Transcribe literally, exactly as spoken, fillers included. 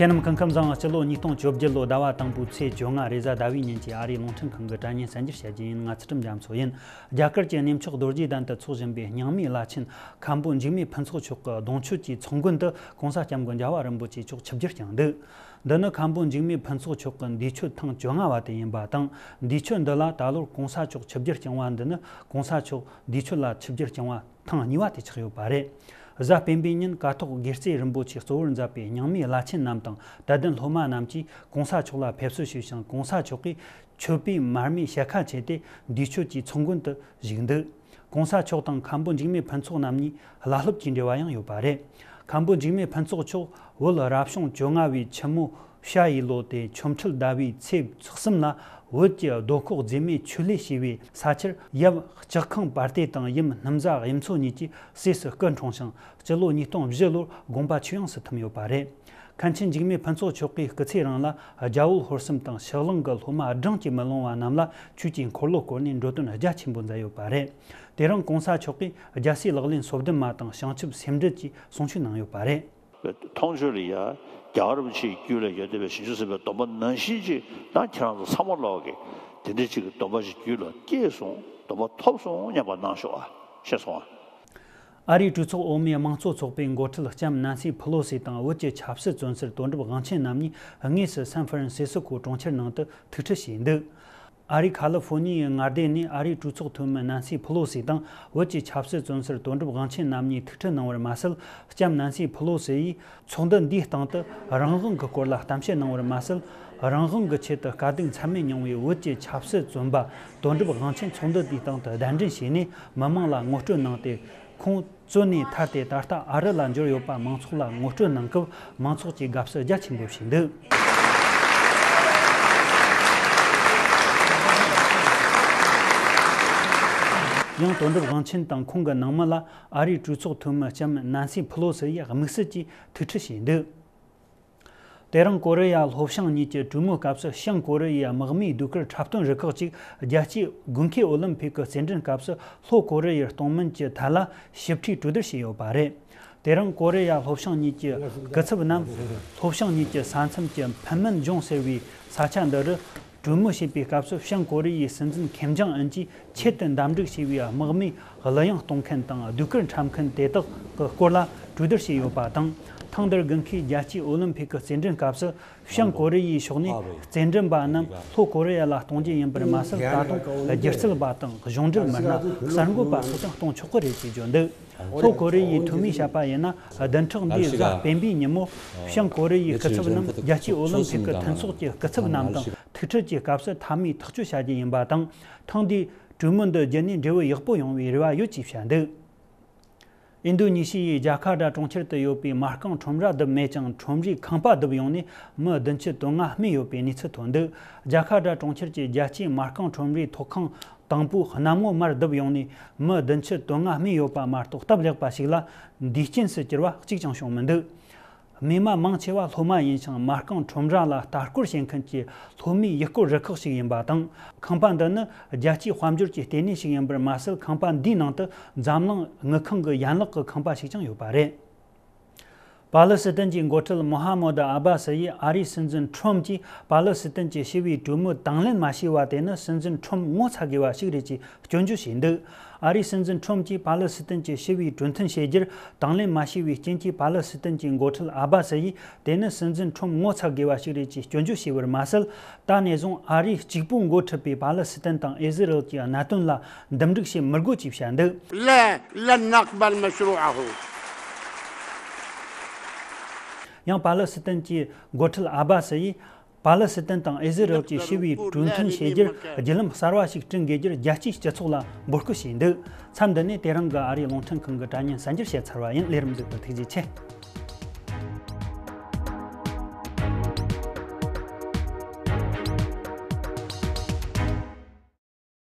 ཁྱེད་རྣམས་སྐུ་ཁམས་བཟང་། སྤྱི་ལོ་ཉིས་སྟོང་བཅོ་བརྒྱད་ལོ་ཟླ་བ་དང་པོའི་ཚེས་བཅོ་ལྔ་རེས་གཟའ་ཟླ་བའི་ཉིན་གྱི་ཨ་རིའི་རླུང་འཕྲིན་ཁང་གི་དྲ་བརྙན་གསར་འགྱུར་བཤད་རྒྱུ་ཡིན། ང་ཚུལ་ཁྲིམས་རྒྱ་མཚོ་ཡིན། རྒྱ་གར་གྱི་གནས་མཆོག་རྡོ་རྗེ་གདན་དུ་འཚོགས་བཞིན་པའི་རྙིང་མའི་བླ་ཆེན་མཁན་པོ་འཇིགས་མེད་ཕུན་ཚོགས་མཆོག་གི་གདུང་མཆོད་ཀྱི་ཚོགས་མགོན་དུ་༸གོང་ས་༸སྐྱབས་མགོན་རྒྱལ་བ་རིན་པོ་ཆེ་མཆོག་ཆིབས་བསྒྱུར་བསྐྱངས་འདུག་འདི་ནི་མཁན་པོ་འཇིགས་མེད་ཕུན་ཚོགས་མཆོག་གི་འདས་མཆོད་ཐེངས་བཅོ་ལྔ་བ་དེ་ཡིན་པ་དང་། འདས་མཆོད་འདི་ལ་ད་ལོར་༸གོང་ས་མཆོག་ཆིབས་བསྒྱུར་བསྐྱངས་པ་འདི་ནི་༸གོང་ས་མཆོག་འདས་མཆོད་ལ་ཆིབས་བསྒྱུར་བསྐྱངས་པ་ཐེངས་གཉིས་པ་དེ་ཆགས་ཡོད་པ་རེད། གཟའ་སྤེན་པའི་ཉིན་ཀཿཐོག་དགེ་རྩེ་རིན་པོ་ཆེ་གཙོ་བོར་མཛད་པའི་རྙིང་མའི་བླ་ཆེན་རྣམས་དང་དད་ལྡན་སློབ་མ་རྣམས་ཀྱིས་༸གོང་ས་མཆོག་ལ་ཕེབས་བསུ་ཞུས་ཤིང་། ༸གོང་ས་མཆོག་གིས་མཆོད་པའི་མར་མེ་ཞལ་ཁ་ཕྱེས་ཏེ་འདས་མཆོད་ཀྱི་ཚོགས་མགོན་དུ་བཞུགས་འདུག ༸གོང་ས་མཆོག་དང་མཁན་པོ་འཇིགས་མེད་ཕུན་ཚོགས་རྣམ་གཉིས་བླ་སློབ་ཀྱི་འབྲེལ་བ་ཡང་ཡོད་པ་རེད། མཁན་པོ་འཇིགས་མེད་ཕུན་ཚོགས་མཆོག་བོད་རབ་བྱུང་བཅོ་ལྔ་བའི་ཆུ་མོ་བྱ་ཡི་ལོ་སྟེ་ཆོ་འཕྲུལ་ཟླ་བའི་ཚེས་ཚེས་གསུམ་ལ་བོད་ཀྱི་རྡོ་ཁོག་མཛེས་མའི་ཆོས་ལས་བྱས་པའི་ས་ཆར་ཡབ་ལྕགས་ཁང་དཔལ་ལྡན་དང་ཡུམ་སྣུམ་བཟའ་གཡུ་མཚོ་གཉིས་ཀྱི་སྲས་སུ་སྐུ་འཁྲུངས་ཤིང་། སྤྱི་ལོ་ཉིས་སྟོང་བཞི་ལོར་དགོངས་པ་ཆོས་དབྱིངས་སུ་ཐིམ་ཡོད་པ་རེད། མཁན་ཆེན་འཇིགས་མེད་ཕུན་ཚོགས་མཆོག་གིས་སྐུ་ཚེ་རིང་ལ་རྒྱ་བོད་ཧོར་གསུམ་དང་ཕྱི་གླིང་གི་སློབ་མ་གྲངས་ཀྱིས་མི་ལོངས་པ་རྣམས་ལ་ཆོས་ཀྱི་འཁོར་ལོ་བསྐོར་ནས་འགྲོ་དོན་རྒྱ་ཆེན་པོ་མཛད་ཡོད་པ་རེད། དེ་རིང་༸གོང་ས་མཆོག་གིས་རྒྱལ་སྲས་ལག་ལེན་སོ་བདུན་མ་དང་བྱང་ཆུབ་སེམས་འགྲེལ་གྱི་གསུང་ཆོས་གནང་ཡོད་པ་རེད། མཐོང་ཆོས་ལ་ཡ་རྒྱལ་བ་རིན་པོ་ཆེའི་རྒྱུད་ལ་ཡོད་བསྡད་པའི་བྱང་ཆུབ་སེམས་དཔའི་སྡོམ་པ་ནང་བཞིན་ཅིག་ད་ཁྱེད་རང་ཚོ་ཚང་མ་ལོག་གི་དེ་འདྲའི་ཅིག་གི་སྡོམ་པ་ཞིག་རྒྱུད་ལ་སྐྱེས་སོང་། སྡོམ་པ་ཐོབ་སོང་སྙམ་པ་གནང་ཤོག་ཨ། ཤེས་སོང་ཨ། ཨ་རིའི་གྲོས་ཚོགས་འོག་མའི་དམངས་གཙོ་ཚོགས་པའི་འགོ་ཁྲིད་ལྕམ་ནན་སི་ཕུ་ལོ་སི་དང་བོད་ཀྱི་ཆབ་སྲིད་བཙོན་ཟུར་དོན་གྲུབ་དབང་ཆེན་རྣམ་གཉིས་དངོས་སུ་སན་ཧྥ་རན་སི་སི་ཀོ་གྲོང་ཁྱེར་ནང་དུ་ཐུག་འཕྲད་བྱས་འདུག་ཨ་རིའི་ཁ་ལི་ཧྥོ་ནི་ཡའི་མངའ་སྡེ་ནས་ཨ་རིའི་གྲོས་ཚོགས་འཐུས་མི་ནན་སི་ཕུ་ལོ་སི་དང་བོད་ཀྱི་ཆབ་སྲིད་བཙོན་ཟུར་དོན་གྲུབ་དབང་ཆེན་རྣམ་གཉིས་ཐུག་འཕྲད་གནང་བར་མ་ཟད། ལྕམ་ནན་སི་ཕུ་ལོ་སི་ཡིས་ཚོགས་འདུ་འདིའི་སྟེང་དུ་རང་དབང་གི་སྐོར་ལ་གཏམ་བཤད་གནང་བར་མ་ཟད། རང་དབང་གི་ཆེད་དུ་དཀའ་སྡུག་ཚད་མེད་མྱོང་བའི་བོད་ཀྱི་ཆབ་སྲིད་བཙོན་པ་དོན་གྲུབ་དབང་ཆེན་ཚོགས་འདུ་དེའི་སྟེང་དུ་གདན་འདྲེན་བྱས་ནས་མི་མང་ལ་ངོ་སྤྲོད་གནང་སྟེ། ཁོང་བཙོན་ནས་ཐར་ཏེ་ད་ལྟ་ཨ་རི་ལ་འབྱོར་ཡོད་པ་མང་ཚོགས་ལ་ངོ་སྤྲོད་གནང་སྐབས་མང་ཚོགས་ཀྱིས་དགའ་བསུ་རྒྱ་ཆེན་པོ་བྱས་འདུག་ཡང་དོན་གྲུབ་དབང་ཆེན་དང་ཁོང་གི་ནང་མི་ལ་ཨ་རིའི་གྲོས་ཚོགས་འཐུས་མི་ལྕམ་ནན་སི་ཕུ་ལོ་སི་ཡིས་དམིགས་བསལ་གྱིས་ཐུག་འཕྲད་བྱས་འདུག་དེ་རིང་ཀོ་རི་ཡ་ལྷོ་བྱང་གཉིས་ཀྱི་གྲོས་མོལ་སྐབས་སུ་བྱང་ཀོ་རི་ཡའི་དམག་མིའི་ཟློས་གར་འཁྲབ་སྟོན་རུ་ཁག་ཅིག་རྒྱལ་སྤྱིའི་དགུན་ཁའི་ཨོ་ལིམ་ཕིག་གི་རྩེད་འགྲན་སྐབས་སུ་ལྷོ་ཀོ་རི་ཡའི་སྟོང་སྨན་གྱི་ཐད་ལ་ཞིབ་ཕྲའི་གྲོས་བསྡུར་བྱས་ཡོད་པ་རེད། དེ་རིང་ཀོ་རི་ཡ་ལྷོ་བྱང་གཉིས་ཀྱི་སྐུ་ཚབ་རྣམས་ལྷོ་བྱང་གཉིས་ཀྱི་ས་མཚམས་ཀྱི་ཕིན་མིན་ལྗོངས་ཟེར་བའི་ས་ཆ་འདི་རུ་གྲོས་མོལ་བྱེད་པའི་སྐབས་སུ་བྱང་ཀོ་རི་ཡའི་སྲིད་འཛིན་ཁེམ་ཇང་ཨུན་གྱིས་ཆེད་དུ་འདེམས་སྒྲུག་བྱས་པའི་དམག་མིའི་གླུ་དབྱངས་གཏོང་མཁན་དང་ཟློས་གར་འཁྲབ་མཁན་དེ་དག་གི་སྐོར་ལ་གྲོས་བསྡུར་བྱས་ཡོད་པ་དང་། ཐེངས་འདིར་དགུན་ཁའི་རྒྱལ་སྤྱིའི་ཨོ་ལིམ་ཕིག་གི་རྩེད་འགྲན་སྐབས་སུ་བྱང་ཀོ་རི་ཡའི་ཕྱོགས་ནས་རྩེད་འགྲན་པ་རྣམས་ལྷོ་ཀོ་རི་ཡ་ལ་གཏོང་རྒྱུ་ཡིན་པར་མ་ཟད། ད་དུང་སྒྱུ་རྩལ་པ་དང་གཞུང་འབྲེལ་མི་སྣ་གསར་འགོད་པ་སོགས་ཀྱང་གཏོང་ཆོག་གི་རེད་ཅེས་བརྗོད་འདུག་ལྷོ་ཀོ་རི་ཡའི་འཐུས་མིས་བཤད་པ་ཡིན་ན། བདུན་ཕྲག་འདིའི་གཟའ་སྤེན་པའི་ཉིན་མོ་བྱང་ཀོ་རི་ཡའི་སྐུ་ཚབ་རྣམས་རྒྱལ་སྤྱིའི་ཨོ་ལིམ་ཕིག་གི་མཐུན་ཚོགས་ཀྱི་སྐུ་ཚབ་རྣམས་དང་ཐུག་འཕྲད་ཀྱི་སྐབས་སུ་མཐའ་མའི་ཐག་གཅོད་བྱ་རྒྱུ་ཡིན་པ་དང་། ཐེངས་འདིའི་གྲོས་མོལ་འདི་བརྒྱུད་ནས་འབྲས་བུ་ཡག་པོ་ཡོང་བའི་རེ་བ་ཡོད་ཅེས་བཤད་འདུག་ཨིན་རྡུ་ནི་ཤི་ཡའི་ཇ་ཁཱ་ཏྲ་གྲོང་ཁྱེར་དུ་ཡོད་པའི་མ་རྐང་ཁྲོམ་ར་བརྡིབས་མེད་ཀྱང་ཁྲོམ་རའི་ཁང་པ་བརྡིབས་ཡོང་ནས་མི་བདུན་ཅུ་དོན་ལྔ་རྨས་ཡོད་པའི་གནས་ཚུལ་ཐོན་འདུག་ཇ་ཁཱ་ཏྲ་གྲོང་ཁྱེར་གྱི་རྒྱལ་སྤྱིའི་མ་རྐང་ཁྲོམ་རའི་ཐོག་ཁང་དང་པོའི་གནམ་ངོ་མར་བརྡིབས་ཡོང་ནས་མི་བདུན་ཅུ་དོན་ལྔ་རྨས་ཡོད་པ་མ་གཏོགས་སྟབས་ལེགས་པ་ཞིག་ལ་འདིས་རྐྱེན་སུ་གྱུར་བ་གཅིག་ཀྱང་བྱུང་མི་འདུག་རྨས་མ་མང་ཆེ་བ་སློབ་མ་ཡིན་ཞིང་། མ་རྐང་ཁྲོམ་ར་ལ་ལྟ་སྐོར་བྱེད་མཁན་གྱི་སློབ་མའི་ཡུལ་སྐོར་རུ་ཁག་ཞིག་ཡིན་པ་དང་། ཁང་པ་འདི་ནི་རྒྱལ་སྤྱིའི་དཔལ་འབྱོར་གྱི་ལྟེ་གནས་ཤིག་ཡིན་པར་མ་ཟད། ཁང་པ་འདིའི་ནང་དུ་འཛམ་གླིང་དངུལ་ཁང་གི་ཡན་ལག་གི་ཁང་པ་ཞིག་ཀྱང་ཡོད་པ་རེད། པ་ལི་སི་ཐན་གྱི་འགོ་ཁྲིད་མོ་ཧ་མོད་ཨ་བྷ་སི་ཡིས་ཨ་རིའི་སྲིད་འཛིན་ཁྲོམ་གྱིས་པ་ལི་སི་ཐན་གྱི་ཞི་བའི་གྲོས་མོལ་དང་ལེན་མ་བྱས་པ་དེ་ནི་སྲིད་འཛིན་ཁྲོམ་ངོ་ཚ་དགོས་པ་ཞིག་རེད་ཅེས་སྐྱོན་བརྗོད་བྱས་འདུག་ཨ་རིའི་སྲིད་འཛིན་ཁྲོམ་གྱིས་པ་ལི་སི་ཐན་གྱི་ཞི་བའི་གྲོས་མཐུན་བྱེད་རྒྱུར་དང་ལེན་མ་བྱས་པའི་རྐྱེན་གྱིས། པ་ལི་སི་ཐན་གྱི་འགོ་ཁྲིད་ཨ་བྷ་སི་ཡིས་དེ་ནི་སྲིད་འཛིན་ཁྲོམ་ངོ་ཚ་དགོས་པ་ཞིག་རེད་ཅེས་སྐྱོན་བརྗོད་བྱས་པར་མ་ཟད། ད་ནས་བཟུང་ཨ་རིས་གཅིག་པུས་འགོ་ཁྲིད་པའི་པ་ལི་སི་ཐན་དང་ཨི་ཟི་རལ་གྱི་གནད་དོན་ལ་འདུམ་འགྲིག་བྱེད་མི་དགོས་ཅེས་བཤད་འདུག لا، لن نقبل مشروعه. ཡང་པ་ལི་སི་ཐན་གྱི་འགོ་ཁྲིད་ཨ་བྷ་སི་ཡིས། པ་ལི་སི་ཐན་དང་ཨི་ཟི་རལ་གྱི་ཞི་བའི་གྲོས་མཐུན་བྱེད་རྒྱུར་བརྒྱུད་ལམ་གསར་བ་ཞིག་བསྐྲུན་དགོས་རྒྱུར་རྒྱལ་སྤྱིའི་སྤྱི་ཚོགས་ལ་འབོད་སྐུལ་བྱས་འདུག་མཚམས་འདི་ནས་དེ་རིང་གི་ཨ་རིའི་རླུང་འཕྲིན་ཁང་གི་དྲ་བརྙན་གསར་འགྱུར་བཤད་ཚར་བ་ཡིན། ལས་རིམ་མཛད་པར་ཐུགས་རྗེ་ཆེ།